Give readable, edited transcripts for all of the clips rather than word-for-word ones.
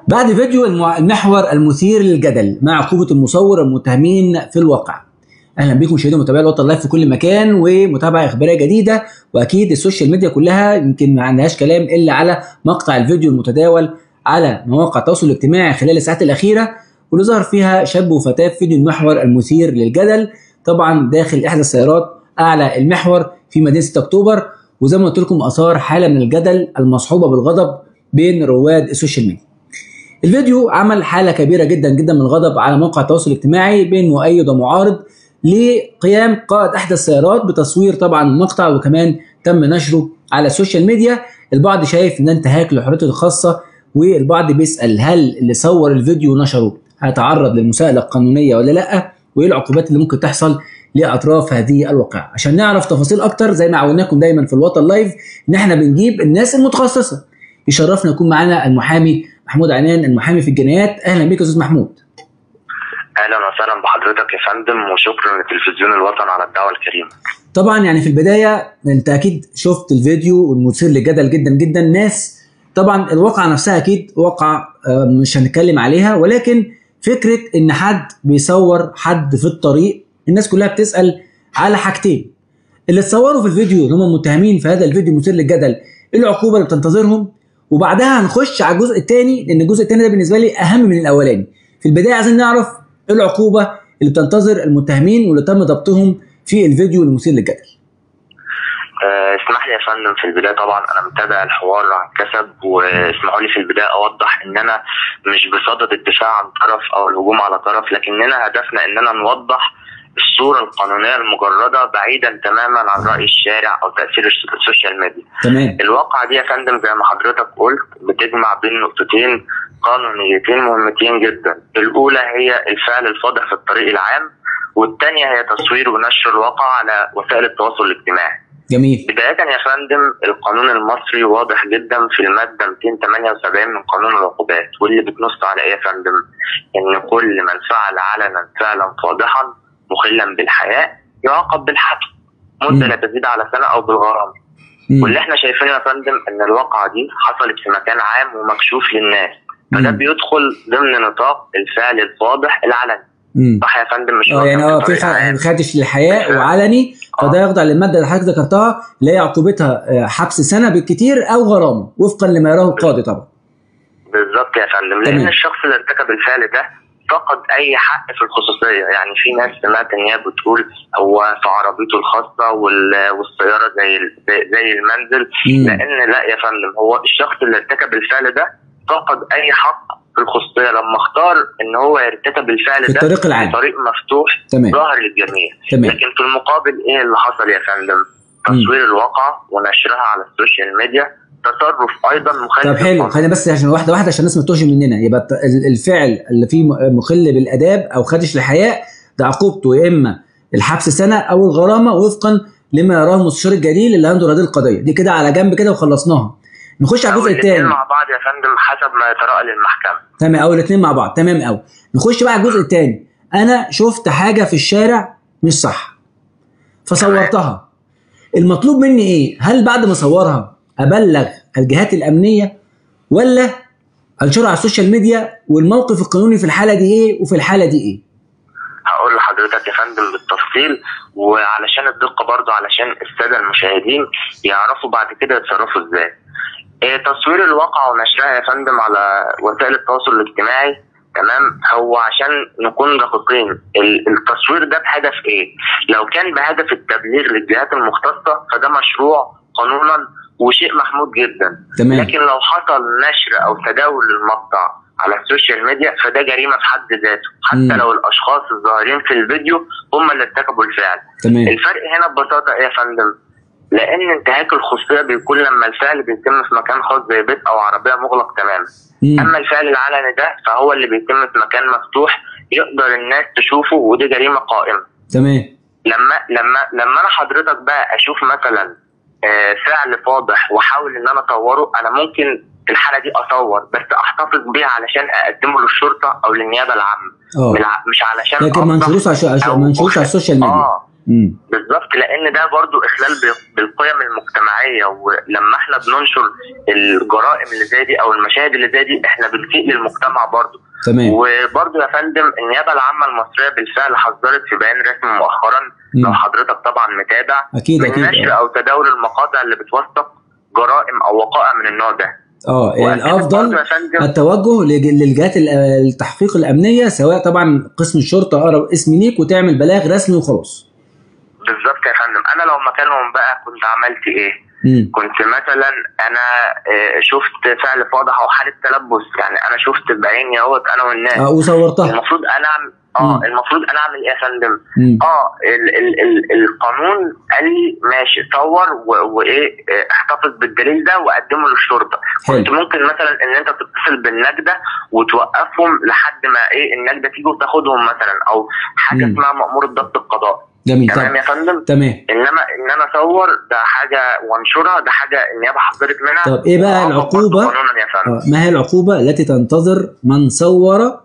بعد فيديو المحور المثير للجدل مع عقوبة المصور المتهمين في الواقع. اهلا بكم مشاهدي ومتابعي الوطن لايف في كل مكان، ومتابعة اخبارية جديدة، واكيد ال social media كلها يمكن ما عندهاش كلام الا على مقطع الفيديو المتداول على مواقع التواصل الاجتماعي خلال الساعات الاخيرة، واللي ظهر فيها شاب وفتاه في فيديو المحور المثير للجدل، طبعا داخل احدى السيارات اعلى المحور في مدينة 6 اكتوبر، وزي ما قلت لكم اثار حاله من الجدل المصحوبه بالغضب بين رواد ال social media. الفيديو عمل حاله كبيرة جدا جدا من الغضب على مواقع التواصل الاجتماعي بين مؤيد ومعارض لقيام قائد احدى السيارات بتصوير طبعا المقطع، وكمان تم نشره على ال social media. البعض شايف ان ده انتهاك لحريته الخاصة، والبعض بيسال هل اللي صور الفيديو ونشره هيتعرض للمساءله القانونية ولا لا، وايه العقوبات اللي ممكن تحصل لاطراف هذه الواقعة. عشان نعرف تفاصيل اكتر زي ما عودناكم دايما في الوطن لايف ان احنا بنجيب الناس المتخصصة. يشرفنا يكون معانا المحامي محمود عنان، المحامي في الجنايات. اهلا بك يا استاذ محمود. اهلا وسهلا بحضرتك يا فندم، وشكرا لتلفزيون الوطن على الدعوة الكريمة. طبعا يعني في البداية انت اكيد شفت الفيديو والمثير للجدل جدا جدا. ناس طبعا الواقعة نفسها اكيد واقعه مش هنتكلم عليها، ولكن فكرة ان حد بيصور حد في الطريق، الناس كلها بتسال على حاجتين: اللي اتصوروا في الفيديو اللي هم المتهمين في هذا الفيديو المثير للجدل، ايه العقوبة اللي بتنتظرهم؟ وبعدها هنخش على الجزء الثاني، لان الجزء الثاني ده بالنسبة لي اهم من الاولاني. في البداية عايزين نعرف ايه العقوبة اللي بتنتظر المتهمين واللي تم ضبطهم في الفيديو المثير للجدل. اسمح لي يا فندم، في البداية طبعا انا متابع الحوار عن كثب، واسمحوا لي في البداية اوضح ان انا مش بصدد الدفاع عن طرف او الهجوم على طرف، لكننا هدفنا اننا نوضح الصورة القانونية المجردة بعيدا تماما عن راي الشارع او تاثير ال social media. تمام. الواقعة دي يا فندم زي ما حضرتك قلت بتجمع بين نقطتين قانونيتين مهمتين جدا. الاولى هي الفعل الفاضح في الطريق العام، والثانية هي تصوير ونشر الواقعة على وسائل التواصل الاجتماعي. جميل. بداية يا فندم، القانون المصري واضح جدا في المادة 278 من قانون العقوبات، واللي بتنص على ايه يا فندم؟ ان كل من فعل علنا فعلا فاضحا مخلا بالحياء يعاقب بالحبس مدة لا تزيد على سنة او بالغرامة. واللي احنا شايفينه يا فندم ان الواقعة دي حصلت في مكان عام ومكشوف للناس، فده بيدخل ضمن نطاق الفعل الفاضح العلني. صح يا فندم؟ مش يعني في خدش للحياء وعلني، فده يخضع للمادة اللي حضرتك ذكرتها اللي هي عقوبتها حبس سنة بالكثير او غرامة وفقا لما يراه القاضي. طبعا بالظبط يا فندم، لان الشخص اللي ارتكب الفعل ده فقد اي حق في الخصوصية. يعني في ناس سمعت ان هي بتقول هو في عربيته الخاصة والسيارة زي المنزل. لان لا يا فندم، هو الشخص اللي ارتكب الفعل ده فقد اي حق في الخصوصية لما اختار ان هو يرتكب الفعل في ده الطريق العام، طريق مفتوح ظاهر للجميع. تمام. لكن في المقابل ايه اللي حصل يا فندم؟ تصوير الواقعة ونشرها على ال social media، تصرف ايضا مخالف. طب حلو، خلينا بس عشان واحدة واحدة عشان الناس ما تتوهش مننا. يبقى الفعل اللي فيه مخل بالاداب او خدش للحياء ده عقوبته يا اما الحبس سنة او الغرامة وفقا لما يراه المستشار الجليل اللي عنده هذه القضية دي. كده على جنب كده وخلصناها. نخش على الجزء الثاني مع بعض يا فندم حسب ما يتراءى للمحكمة. تمام، او الاثنين مع بعض. تمام قوي. نخش بقى على الجزء الثاني. انا شفت حاجة في الشارع مش صح فصورتها، المطلوب مني ايه؟ هل بعد ما اصورها ابلغ الجهات الامنية ولا انشرها على ال social media؟ والموقف القانوني في الحالة دي ايه وفي الحالة دي ايه؟ هقول لحضرتك يا فندم بالتفصيل، وعلشان الدقة برضو علشان السادة المشاهدين يعرفوا بعد كده يتصرفوا ازاي. تصوير الواقعة ونشرها يا فندم على وسائل التواصل الاجتماعي، تمام، هو عشان نكون دقيقين التصوير ده بهدف ايه؟ لو كان بهدف التبليغ للجهات المختصة فده مشروع قانونا وشيء محمود جدا. تمام. لكن لو حصل نشر او تداول للمقطع على ال social media فده جريمة في حد ذاته، حتى لو الاشخاص الظاهرين في الفيديو هم اللي ارتكبوا الفعل. تمام. الفرق هنا ببساطة ايه يا فندم؟ لان انتهاك الخصوصية بيكون لما الفعل بيتم في مكان خاص زي بيت او عربية مغلق تماما. اما الفعل العلني ده فهو اللي بيتم في مكان مفتوح يقدر الناس تشوفه، ودي جريمة قائمة. تمام. لما انا حضرتك بقى اشوف مثلا فعل فاضح واحاول ان انا اصوره، انا ممكن في الحالة دي اصور بس احتفظ بيه علشان اقدمه للشرطة او للنيابه العامة، مش علشان لكن ما ننشروش على ال social media. بالظبط، لان ده برضو اخلال بالقيم المجتمعية، ولما احنا بننشر الجرائم اللي زي دي او المشاهد اللي زي دي احنا بنسيء للمجتمع برضو. تمام. وبرضو يا فندم النيابة العامة المصرية بالفعل حذرت في بيان رسمي مؤخرا، لو حضرتك طبعا متابع، اكيد من اكيد نشر او تداول المقاطع اللي بتوثق جرائم او وقائع من النوع ده. يعني الافضل التوجه للجهات التحقيق الامنية، سواء طبعا قسم الشرطة اقرب اسم ليك، وتعمل بلاغ رسمي وخلاص. بالظبط يا فندم. انا لو مكانهم بقى كنت عملت ايه؟ كنت مثلا انا شفت فعل فاضح او حاله تلبس، يعني انا شفت بعيني اهوت انا والناس وصورتها. المفروض انا اعمل المفروض انا اعمل ايه يا فندم؟ القانون قال لي ماشي صور وايه احتفظ بالدليل ده وقدمه للشرطة. كنت ممكن مثلا ان انت تتصل بالنجده وتوقفهم لحد ما ايه النجده تيجي وتاخدهم مثلا، او حاجة اسمها مأمور الضبط القضائي. جميل. تمام يا فندم. تمام. انما ان انا اصور ده حاجة وانشرها ده حاجة النيابة حذرت منها. طب ايه بقى العقوبة؟ ما هي العقوبة التي تنتظر من صور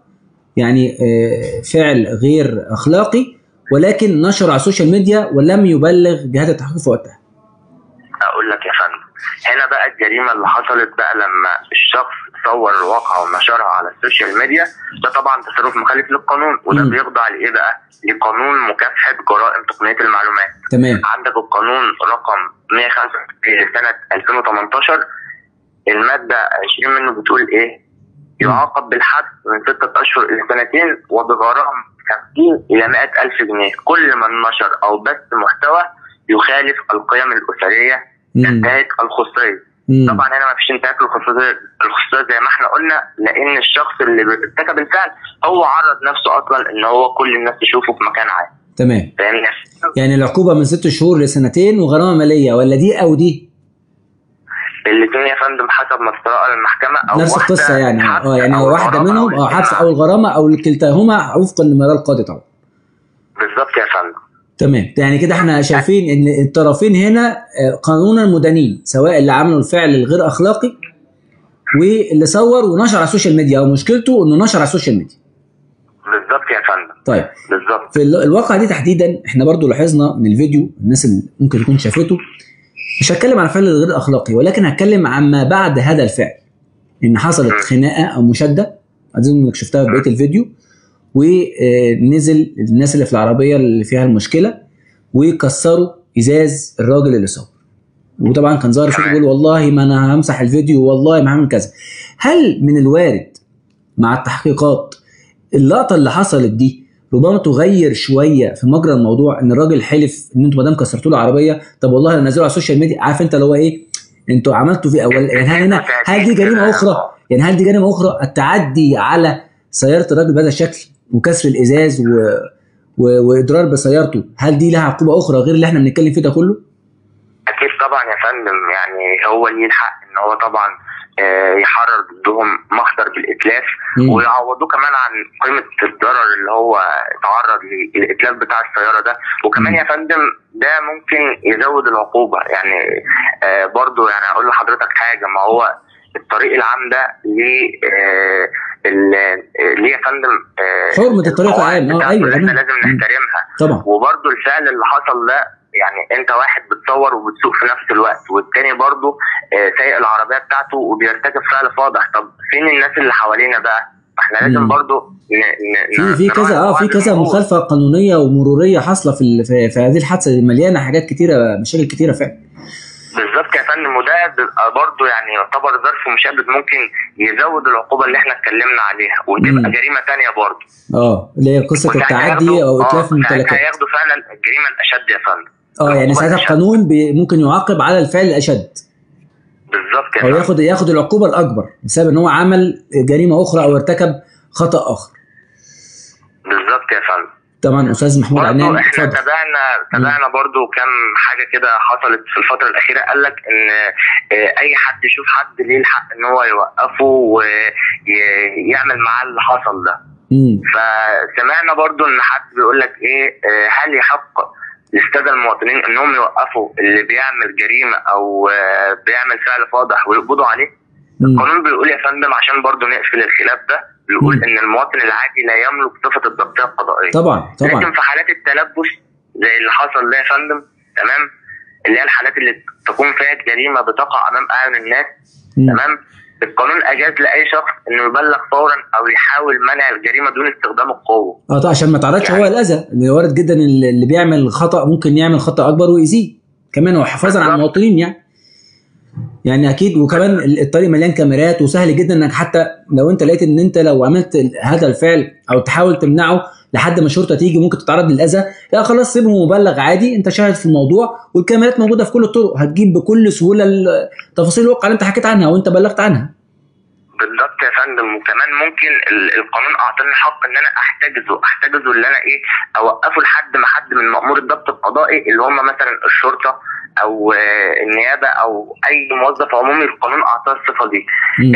يعني فعل غير اخلاقي ولكن نشر على ال social media ولم يبلغ جهات التحقيق في وقتها؟ اقول لك يا فندم، هنا بقى الجريمة اللي حصلت بقى لما الشخص صور الواقعة ونشرها على ال social media، ده طبعا تصرف مخالف للقانون، وده بيخضع لايه بقى؟ لقانون مكافحة جرائم تقنية المعلومات. تمام. عندك القانون رقم 195 لسنه 2018، المادة 20 منه بتقول ايه؟ يعاقب بالحبس من 6 اشهر الى سنتين وبغرامه 50 الى 100,000 جنيه كل من نشر او بث محتوى يخالف القيم الاسرية انتهاك الخصوصية. طبعا هنا ما فيش انتهاك الخصوصية زي ما احنا قلنا، لان الشخص اللي ارتكب الفعل هو عرض نفسه اصلا ان هو كل الناس تشوفه في مكان عام. تمام. فاهمني؟ يعني العقوبة من 6 شهور لسنتين وغرامه ماليه، ولا دي او دي؟ الاثنين يا فندم حسب ما استرأى المحكمة، او نفس القصة يعني. يعني واحدة منهم حبس او الغرامة او كلتاهما وفقا لما يرى القاضي طبعا. بالظبط يا فندم. تمام. يعني كده احنا شايفين ان الطرفين هنا قانونا مدانين، سواء اللي عملوا الفعل الغير اخلاقي واللي صور ونشر على ال social media، ومشكلته انه نشر على ال social media. بالظبط يا فندم. طيب بالظبط. في الواقعة دي تحديدا احنا برضو لاحظنا من الفيديو، الناس اللي ممكن تكون شافته، مش هتكلم عن الفعل الغير اخلاقي ولكن هتكلم عن ما بعد هذا الفعل، ان حصلت خناقه او مشاده، اظن انك شفتها في بقية الفيديو، ونزل الناس اللي في العربية اللي فيها المشكلة وكسروا ازاز الراجل اللي صور، وطبعا كان ظاهر صوته بيقول والله ما انا همسح الفيديو، والله ما هعمل كذا. هل من الوارد مع التحقيقات اللقطة اللي حصلت دي ربما تغير شوية في مجرى الموضوع، ان الراجل حلف ان انتوا ما دام كسرتوا له العربية طب والله انا نازله على ال social media، عارف انت اللي هو ايه انتوا عملتوا في اول، يعني هل هنا هل دي جريمة اخرى؟ يعني هل دي جريمة اخرى التعدي على سيارة الراجل بهذا الشكل وكسر الازاز واضرار بسيارته، هل دي لها عقوبه اخرى غير اللي احنا بنتكلم فيه ده كله؟ اكيد طبعا يا فندم، يعني هو ليه الحق ان هو طبعا يحرر ضدهم محضر بالاتلاف ويعوضوه كمان عن قيمة الضرر اللي هو تعرض للاتلاف بتاع السيارة ده. وكمان يا فندم ده ممكن يزود العقوبة، يعني برضو يعني اقول لحضرتك حاجة، ما هو الطريق العام ده ليه ليه يا فندم حرمه الطريق العام، ايوه احنا لازم نحترمها طبعا. وبرضو الفعل اللي حصل ده، يعني انت واحد بتصور وبتسوق في نفس الوقت، والتاني برضه سايق العربية بتاعته وبيرتكب فعل فاضح، طب فين الناس اللي حوالينا بقى؟ احنا لازم برضه في كذا في كذا مخالفة قانونية ومروريه حاصله في هذه الحادثة، مليانة حاجات كتيرة، مشاكل كتيرة فعلا. بالظبط يا فندم، وده بيبقى برضه يعني يعتبر ظرف مشابه ممكن يزود العقوبة اللي احنا اتكلمنا عليها، وتبقى جريمة ثانية برضه. اللي هي قصة التعدي او اتلاف الممتلكات. هياخدوا فعلا الجريمة الاشد يا فندم. يعني ساعتها القانون ممكن يعاقب على الفعل الاشد. بالظبط، او ياخد العقوبة الاكبر بسبب ان هو عمل جريمة اخرى او ارتكب خطا اخر. بالظبط يا فندم. طبعا استاذ محمود عنان، احنا تابعنا برضو كم حاجة كده حصلت في الفترة الاخيرة، قال لك ان اي حد يشوف حد ليه الحق ان هو يوقفه ويعمل معاه اللي حصل ده. فسمعنا برضو ان حد بيقول لك ايه، هل يحق للسادة المواطنين انهم يوقفوا اللي بيعمل جريمة او بيعمل فعل فاضح ويقبضوا عليه؟ القانون بيقول يا فندم، عشان برضو نقفل الخلاف ده، بيقول ان المواطن العادي لا يملك صفة الضبطيه القضائية. طبعا طبعا. لكن في حالات التلبس زي اللي حصل ده يا فندم، تمام، اللي هي الحالات اللي تكون فيها الجريمة بتقع امام اعين الناس، تمام، القانون اجاز لاي شخص انه يبلغ فورا او يحاول منع الجريمة دون استخدام القوة. طبعا عشان ما تعرضش يعني هو الاذى، اللي وارد جدا اللي بيعمل خطا ممكن يعمل خطا اكبر ويأذيه كمان، وحفاظا على المواطنين يعني اكيد. وكمان الطريق مليان كاميرات، وسهل جدا انك حتى لو انت لقيت ان انت لو عملت هذا الفعل او تحاول تمنعه لحد ما الشرطة تيجي ممكن تتعرض للاذى، لا خلاص سيبهم وبلغ عادي، انت شاهد في الموضوع والكاميرات موجودة في كل الطرق، هتجيب بكل سهولة تفاصيل الواقعة اللي انت حكيت عنها وانت بلغت عنها. بالضبط يا فندم. وكمان ممكن القانون اعطاني حق ان انا احتجزه اللي انا ايه، اوقفه لحد ما حد من مأمور الضبط القضائي اللي هم مثلا الشرطة او النيابة او اي موظف عمومي القانون اعطاه الصفة دي،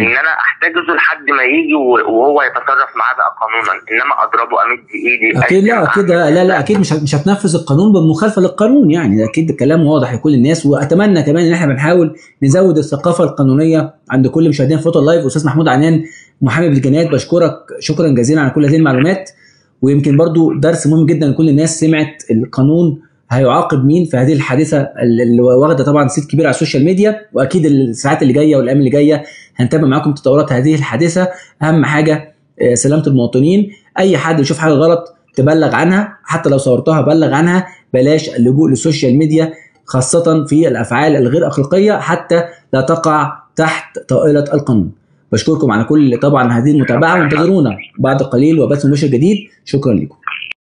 ان انا احتجزه لحد ما يجي وهو يتصرف معاه بقى قانونا، انما اضربه امد ايدي اكيد لا، اكيد لا لا اكيد مش هتنفذ القانون بالمخالفه للقانون، يعني اكيد الكلام واضح لكل الناس. واتمنى كمان ان احنا بنحاول نزود الثقافة القانونية عند كل مشاهدين فوتو لايف. استاذ محمود عنان محامي بالجنايات، بشكرك شكرا جزيلا على كل هذه المعلومات، ويمكن برضو درس مهم جدا لكل الناس سمعت القانون هيعاقب مين في هذه الحادثة اللي واخده طبعا صيت كبير على ال social media. واكيد الساعات اللي جاية والايام اللي جاية هنتابع معاكم تطورات هذه الحادثة. اهم حاجة سلامه المواطنين، اي حد يشوف حاجة غلط تبلغ عنها، حتى لو صورتها بلغ عنها، بلاش اللجوء لل social media خاصة في الافعال الغير اخلاقية حتى لا تقع تحت طائلة القانون. بشكركم على كل طبعا هذه المتابعة، وانتظرونا بعد قليل وبث مباشر جديد. شكرا لكم.